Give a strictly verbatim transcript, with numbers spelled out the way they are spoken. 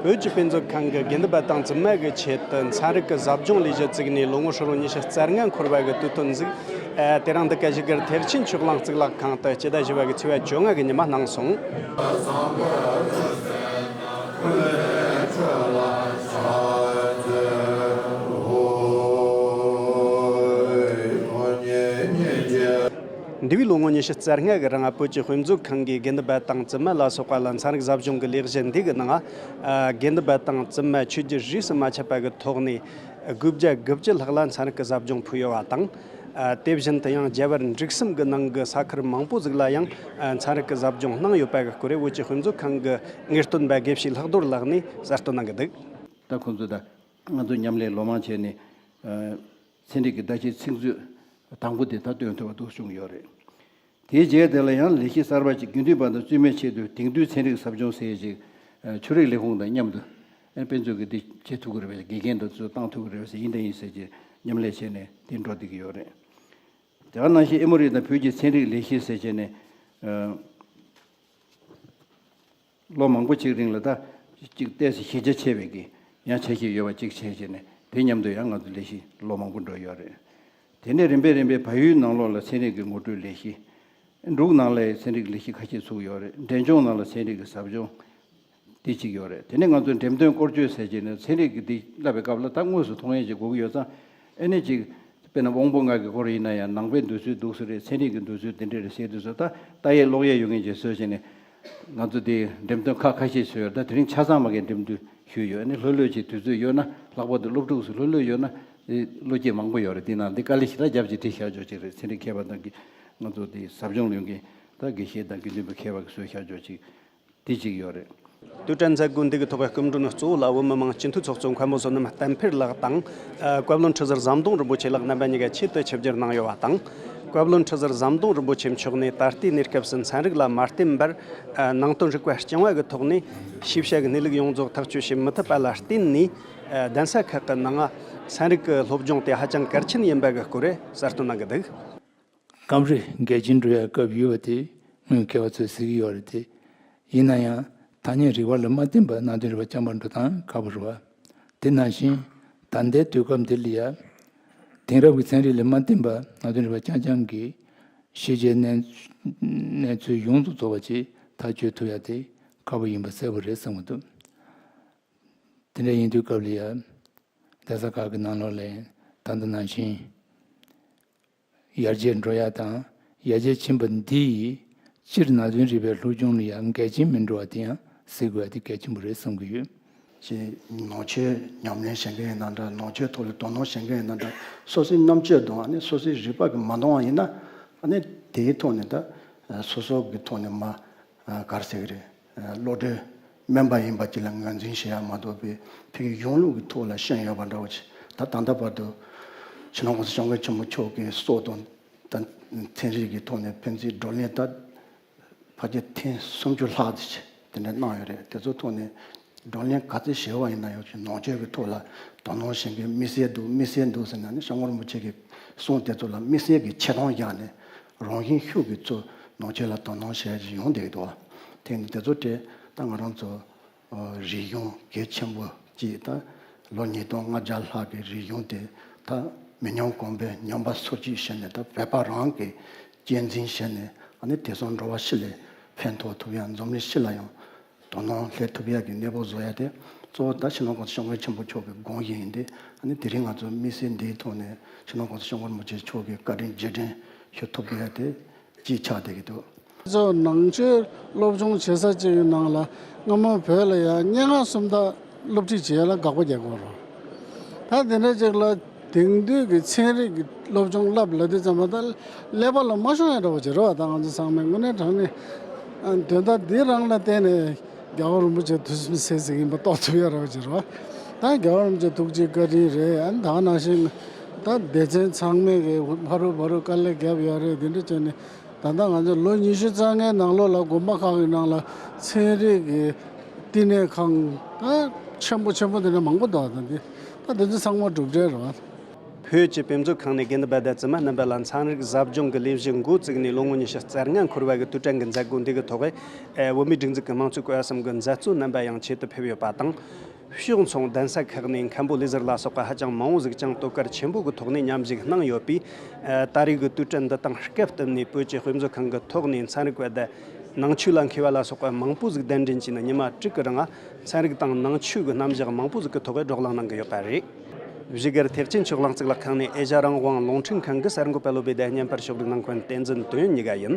བོད་ཀྱི་དཔེ་མཛོད་ཁང་གི་དགེ་འདུན་པ་དང་བཙུན་མ་གི་ཆེད་དུ་ཚན་རིག་གི་ཟབ་སྦྱོང་ལས་གཞི་བཙུགས་ནས་ལོ་ངོ་ཧྲིལ་བོ་ཉི་ཤུ་རྩ་ལྔ་འཁོར་བ་གི་དུས་སྟོན་ཟིག་ཨ། དེ་རིང་འདི་ག་བཞུགས་སྒར་ཐེག་ཆེན་ཆོས་གླིང་གཙུག་ལག་ཁང་དུ་སྤྱི་ཟླ་བཞི་པ་གི་ཚེས་པ་བཅོ་ལྔ་གི་ཉི་མ་གནང་སོང་། འདས་པའི་ལོ་ངོ་ཉི་ཤུ་རྩ་ལྔ་གི་རིང་བོད་ཀྱི་དཔེ་མཛོད་ཁང་གི་དགེ་འདུན་པ་དང་བཙུན་མ་ལ་སོགས་པ་ལ་ཚན་རིག་ཟབ་སྦྱོང་གི་ལས་གཞི་འདི་གི་ནང་། ཨ། དགེ་འདུན་པ་དང་བཙུན་མ་ཆོས་བརྒྱུད་རིས་སུ་མ་ཆད་པ་གི་ཐོག་ནས་དགུ་བརྒྱ་དགུ་བཅུ་ལྷག་ལ་ཚན་རིག་གི་ཟབ་སྦྱོང་ཕུལ་ཡོད་པ་དང་། ཨ། དེ་བཞིན་དུ་ཡང་རྒྱ་བལ་འབྲུག་གསུམ་གི་ནང་གི་ས་ཁུལ་མང་པོ་ཟིག་ལ་ཡང་ཚན་རིག་གི་ཟབ་སྦྱོང་གནང་ཡོད་པ་གི་སྐོར་བོད་ཀྱི་དཔེ་མཛོད་ཁང་གི་ངེས་སྟོན་པ་དགེ་བཤེས་ལྷག་རྡོར་ལགས་ནས་གསལ་སྟོན་གནང་གི་འདུག་ད་ཁོང་ཚོ་ད་ང་ཚོ་མཉམ་ལས་ལོ་མང་བྱས་ནས། ཨ། ཚན་རིག་གི་བརྡ་ཆད་ཚིག་མཛོད་དང་པོ་དེ་ད་བཏོན་ཐུབ་པ་འདུག་བྱུང་ཡོད་རེད། དེའི་རྗེས་དེ་ལ་ཡང་ལས་གཞི་གསར་པ་ཅིག་དགེ་འདུན་པ་དང་བཙུན་མའི་ཆེད་དུ་དེང་དུས་ཚན་རིག་ཟབ་སྦྱོང་ཟེར་ཡས་ཅིག་ཨ། ཆོས་རིག་ལས་ཁུངས་དང་མཉམ་དུ། ཨ། དཔེ་མཛོད་ཀྱི་འདི་བྱེད་ཐུབ་ཀྱི་རེད་པས། དགེ་རྒན་དང་ཚོ་བཏང་ཐུབ་ཀྱི་རེད་པས་ཟེར། ཡིན་དང་ཡིན་ཟེར་གྱི་མཉམ་ལས་བྱས་ནས་འདི་འགྲོ་བསྡད་ཀྱི་ཡོད་རེད། དེ་ག་ནང་བཞིན་ཨེ་མོ་རི་དང་བོད་ཀྱི་ཚན་རིག་ལས་གཞི་ཟེར་བྱས་ནས། ཨ། ལོ་མང་པོ་ཅིག་རིང་ལ་ད་ཅིག་ཏོག་ཙམ་གཞི་རྒྱ་ཆེ་བའི་གི་ཡང་ཆ་ཤས་ཡོད་པ་ཅིག་བྱས་བྱས་ནས། དེ་མཉམ་དུ་ཡང་ང་ཚོ་ལས་གཞི་ལོ་མང་པོ་འགྲོ་ཡོད་རེད། དེ་ནས་རིམ་པས་རིམ་པས་བལ་ཡུལ་ནང་ལོགས་ལ་ཚན་རིག་གི་ངོ་སྤྲོད་ལས་གཞི། འབྲུག་ནང་ལ་ཚན་རིག་ལས་གཞི་ཁ་ཤས་ཚུགས་ཡོད་རེད། འབྲས་ལྗོངས་ནང་ལ་ཚན་རིག་གི་ཟབ་སྦྱོང་དེ་གཅིག་ཡོད་རེད། དེ་ནས་ང་ཚོ་འགྲེམས་སྟོན་སྐོར་སྐྱོད་ཟེར་བྱས་ནས་ཚན་རིག་གི་འདི་བསླབ་པའི་སྐབས་ལ་ད་དངོས་སུ་མཐོང་ཡས་ཅིག་དགོས་ཀྱི་ཡོད་ཙང་། ཨ་ནི་ཅིག་དཔེར་ན་དབང་པོ་ལྔ་གི་སྐོར་ཡིན་ན་ཡང་ནང་པའི་འདོད་ཚུལ་འདུག་ས་རེད། ཚན་རིག་གི་འདོད་ཚུལ་དེ་འདྲ་རེད་ཟེར་དུས་སུ། ད་ལྟ་ཡས་ཀློག་ཡས་ཡོད་མཁན་ཅིག་བཟོས་བྱས་ནས། ང་ཚོ་དེ་འགྲེམས་སྟོན་ཁག་ཁ་ཤས་བཟོས་ཡོད། ད་དེ་རིང་ཆ་ཚང་མ་གི་འགྲེམས་སྟོན་ཞུས་ཡོད། ཨ་ནི་ལྷོད་ལྷོད་ཅིག་དུས་ཚོད་ཡོད་ན། ལྷག་པར་དུ་སློབ་ཕྲུག་ཚོ་ལྷོད་ལྷོད་ཡོད་ན། ཨེ། བློ་སྐྱེད་མང་པོ་ཡོད་རེད། དེ་ནང་འདི་དཀའ་ལས་ཞེ་དྲག་རྒྱབ་ཅིག་བྲིས་བཞག་ཆོག་ཅིག་རེད། ཚན་རིག་མཁས་པ་དང་གི་ང་ཚོ་དེ་ཟབ་སྦྱོང་ལོན་མཁན་ད་དགེ་བཤེས་དང་དགེ་འདུན་པ་མཁས་པ་གི་བཟོས་བཞག་ཆོག་ཅིག་དེ་གཅིག་ཡོད་རེད། དུས་དྲན་མཛད་སྒོ་འདི་གི་ཐོག་གི་སྐུ་མགྲོན་གཙོ་བོ་ལ་བོད་མི་མང་སྤྱི་འཐུས་ཚོགས་གཙོ་མཁན་པོ་བསོད་ནམས་བསྟན་འཕེལ་ལགས་དང་། ཨ། བཀའ་བློན་ཁྲི་ཟུར་ཟམ་གདོང་རིན་པོ་ཆེ་ལགས་རྣམ་པ་གཉིས་ཀ་ཆེད་དུ་ཆིབས་བསྒྱུར་གནང་ཡོད་པ་དང་། བཀའ་བློན་ཁྲི་ཟུར་ཟམ་གདོང་རིན་པོ་ཆེ་མཆོག་ནས་ད་ལྟའི་གནས་སྐབས་སུ་ཚན་རིག་ལ་མ་བརྟེན་པར། ཨ། ནང་དོན་རིག་པ་རྐྱང་བ་གི་ཐོག་ནས་ཤེས་བྱ་གི་གནས་ལུགས་ཡོངས་རྫོགས་ཐག་གཅོད་བྱེད་མི་ཐུབ་པ་ལ་བརྟེན་ནས། ཨ། གདན་ས་ཁག་གི་ནང་ཚན་རིག་གི་སློབ་སྦྱོང་དེ་ཧ་ཅང་གལ་ཆེན་ཡིན་པ་གི་སྐོར་གསལ་སྟོན་གནང་གི་འདུག་སྐབས་རེ་འགལ་རྐྱེན་འགྲོ་ཡ་སྐབས་ཡོད་པ་དེ་སྔོན་མཁས་པ་ཚོས་ཟེར་གྱི་ཡོད་རེད་དེ། ཡིན་ན་ཡང་ཐ་སྙད་རིག་པ་ལ་མ་བརྟེན་པར་ནང་དོན་རིག་པ་རྐྱང་པ་འགྲོ་སྟངས་ཁག་པོ་རེད་པ། དེ་ནང་བཞིན་ད་ལྟའི་དུས་སྐབས་འདི་ལ་ཡ། དེང་རབས་ཀྱི་ཚན་རིག་ལ་མ་བརྟེན་པར་ནང་དོན་རིག་པ་རྐྱང་རྐྱང་གིས་ཤེས་བྱའི་གནས་གནས་ཚུལ་ཡོངས་སུ་རྫོགས་པ་ཅིག་ཐག་གཅོད་ཐུབ་ཡ་དེ་ཁག་པོ་ཡིན་པ་གསལ་པོ་རེད་བསམ་གྱི་འདུག་དེ་འདྲ་ཡིན་དུས་སྐབས་ལ་ཡ། གདན་ས་ཁག་གི་ནང་ལོགས་ལ་ད་ལྟ་ནང་བཞིན་ཡར་རྒྱས་འགྲོ་ཡ་དང་། ཡར་རྒྱས་ཕྱིན་པ་འདི་ཡིས་སྤྱིར་ནང་དོན་རིག་པའི་སློབ་སྦྱོང་ལ་ཡང་འགལ་རྐྱེན་མི་འགྲོ་བ་དེ་ཡང་གཟིགས་དགོས་ཡ་དེ་གལ་ཆེན་པོ་རེད་བསམ་གྱི་ཡོད། ཅིག་ནང་ཆོས་ཉམས་ལེན་བྱེད་མཁན་ཡིན་ན་འདྲ། ནང་ཆོས་ཐོག་ལ་དོ་སྣང་བྱེད་མཁན་ཡིན་ན་འདྲ། སོ་སོའི་རྣམ་དཔྱོད་དང་ཨ་ནི་སོ་སོའི་རིག་པ་གིས་མ་འདང་བ་ཡིན་ན། ཨ་ནི་དེའི་ཐོག་ནས་ད་སོ་སོ་གི་ཐོག་ནས་མ། ཨ། ག་རེ་ཟེར་གི་རེད། ཨ། བློ་གྲོས་དམན་པ་ཡིན་པ་ཅིག་ལ་ངོས་འཛིན་བྱེད་ཡ་མ་གཏོགས་པའི་ཕ་གི་གཞུང་ལུགས་ཀྱི་ཐོག་ལ་ཤན་ཡོད་པ་འདྲ་བོ་ཅིག་ད་ད་ལྟ་བར་དུ་སྤྱི་ནོར་༸གོང་ས་༸སྐྱབས་མགོན་ཆེན་པོ་མཆོག་གིས་སྲོག་དང་ད་ཚན་རིག་གི་ཐོག་ནས་ཕན་ཚུན་བགྲོ་གླེང་ད་ཕལ་ཆེར་ཐེངས་སུམ་ཅུ་ལྷག་ཙམ་ཅིག་དེ་འདྲ་གནང་ཡོད་རེད། དེ་ཚོའི་ཐོག་ནས་བགྲོ་གླེང་ག་ཚོད་བྱས་པ་ཡིན་ན་ཡང་ཅིག་ནང་ཆོས་ཀྱི་ཐོག་ལ་དོ་སྣང་བྱེད་མཁན་དམིགས་བསལ་འདུག་དམིགས་བསལ་འདུག་ཟེར་ན་ནི་སྐྱབས་མགོན་རིན་པོ་ཆེ་གི་གསུང་དེ་ཚོ་ལ་དམིགས་བསལ་གྱི་ཆེ་མཐོང་བཞག་ནས་རང་བཞིན་ཤུགས་ཀྱིས་ཚུར་ནང་ཆོས་ལ་དོ་སྣང་བྱེད་ཡ་ཅིག་ཡོང་བསྡད་ཀྱི་འདུག་དེ་ནི་དེ་ཚོ་དེ་ད་ང་རང་ཚོ་རིག་གཞུང་གལ་ཆེན་པོ་ཅིག་ད་ལོ་ཉིས་སྟོང་ལྔ་བརྒྱ་ལྷག་གི་རིག་གཞུང་དེ་ད་མི་ཉམས་གོང་འཕེལ་ཉམས་པ་སོར་ཆུད་བྱས་ནས་ད་བོད་པ་རང་གིས་གཅེས་འཛིན་བྱས་ནས་ཨ་ནི་དེང་སང་འགྲོ་བ་སྤྱི་ལ་ཕན་ཐོགས་ཐུབ་ཡ། འཛམ་གླིང་སྤྱི་ལ་ཡང་དོ་སྣང་སླེབས་ཐུབ་ཡ་གི་གནས་བབ་བཟོ་ཡ་དེ་གཙོ་བོ་ད་སྤྱི་ནོར་༸གོང་ས་༸སྐྱབས་མགོན་ཆེན་པོ་མཆོག་གི་དགོངས་གཞི་ཡིན་ཏེ། ཨ་ནི་དེ་རིང་ང་ཚོ་དམིགས་བསལ་འདིའི་ཐོག་ནས་སྤྱི་ནོར་༸གོང་ས་༸སྐྱབས་མགོན་རིན་པོ་ཆེ་མཆོག་གི་བཀའ་དྲིན་རྗེས་དྲན་ཞུ་ཐུབ་ཡ་དེ་གཅིག་ཆགས་བསྡད་ཀྱི་འདུག་ང་ཚོ་ནང་ཆོས་སློབ་སྦྱོང་བྱེད་ས་ཅིག་ཡི་ནང་ལ་སྔ་མོ་བོད་ལ་ཡང་སྙན་ངག་སུམ་རྟགས་སློབ་ཁྲིད་བྱེད་ཡ་ལ་དགག་པ་རྒྱག་གི་ཡོད་རེད། ད་དེ་འདྲ་ཅིག་ལ་དེང་དུས་ཀྱི་ཚན་རིག་གི་སློབ་སྦྱོང་བསླབ་ལབ་དུས་ཙམ་པ་ད་ཀླད་པ་ལ་མ་ཤོང་ཡ་འདྲ་བོ་ཅིག་རེད་བ། ད་ང་ཚོ་ཚང་མས་དངོས་གནས་དྲང་གནས་དོན་དག་འདི་རང་ལ་བརྟེན་ནས་རྒྱལ་བ་རིན་པོ་ཆེ་དུས་གསུམ་གསལ་གཟིགས་ཡིན་པ་རྟོགས་ཐུབ་ཡ་འདྲ་བོ་ཅིག་རེད་བ། ད་རྒྱལ་བ་རིན་པོ་ཆེ་ཐུགས་རྗེ་བཀའ་དྲིན་རེད། ཨ་ནི་ད་ནང་བཞིན་ད་སྡེ་ཚན་ཚང་མས་གི་ཕ་རོལ་ཕ་རོལ་དཀའ་ལས་བརྒྱབ་ཡོད་རེད། དེ་འདྲ་བྱས་ནས་ད་ལྟ་ང་ཚོ་ལོ་ཉི་ཤུ་རྩ་ལྔའི་ནང་ལོགས་ལ་དགོན་པ་ཁག་གི་ནང་ལ་ཚན་རིག་གི་བསྟི་གནས་ཁང་ད་ཆེན་པོ་ཆེན་པོ་དེ་འདྲ་མང་པོ་འདུག་ད་འདི་ད་དེ་ཚོ་ཚང་མ་གྲུབ་འབྲས་རེད་བ། བོད་ཀྱི་དཔེ་མཛོད་ཁང་ནས་དགེ་འདུན་པ་དང་བཙུན་མ་རྣམ་པ་ལ་ཚན་རིག་ཟབ་སྦྱོང་གི་ལས་གཞི་འགོ་བཙུགས་ནས་ལོ་ངོ་ཉི་ཤུ་རྩ་ལྔ་འཁོར་བ་གི་དུས་དྲན་གྱི་མཛད་སྒོ་འདི་གི་ཐོག་བོད་མིའི་སྒྲིག་འཛུགས་ཀྱི་དམངས་གཙོའི་བཀའ་གསུམ་གྱི་མཛད་གཙོ་རྣམ་པ་ཡང་ཆེད་དུ་ཕེབས་ཡོད་པ་དང་། ཕྱོགས་མཚུངས་གདན་ས་ཁག་ནས་མཁན་པོ་ལི་ཟུར་ལ་སོགས་པ་ཧ་ཅང་མང་བོ་ཟིག་ཀྱང་དོ་ཁུར་ཆེན་པོ་གི་ཐོག་ནས་མཉམ་ཞུགས་གནང་ཡོད་པས། ད་རེས་ཀྱི་དུས་དྲན་འདི་དང་སྐབས་བསྟུན་ནས་བོད་ཀྱི་དཔེ་མཛོད་ཁང་གི་ཐོག་ནས་ཚན་རིག་པ་དང་ནང་ཆོས་ལ་མཁས་པ་ལ་སོགས་པ་མང་པོ་ཟིག་གདན་འདྲེན་བྱས་ནས་ཉི་མ་དྲུག་གི་རིང་ཚན་རིག་དང་ནང་ཆོས་ཀྱི་རྣམ་གཞག་མང་པོ་ཟིག་གི་ཐོག་བགྲོ་གླེང་གནང་གི་ཡོད་པ་རེད། བཞུགས་སྒར་ཐེག་ཆེན་ཆོས་གླིང་གཙུག་ལག་ཁང་ནས་ཨེ་ཤ་རང་དབང་རླུང་འཕྲིན་ཁང་གི་གསར་འགོད་པ་བློ་བྷེ་དང་བརྙན་པར་ཕྱོགས་སྒྲིག་གནང་མཁན་བསྟན་འཛིན་དོན་ཡོད་གཉིས་ཀ་ཡིན།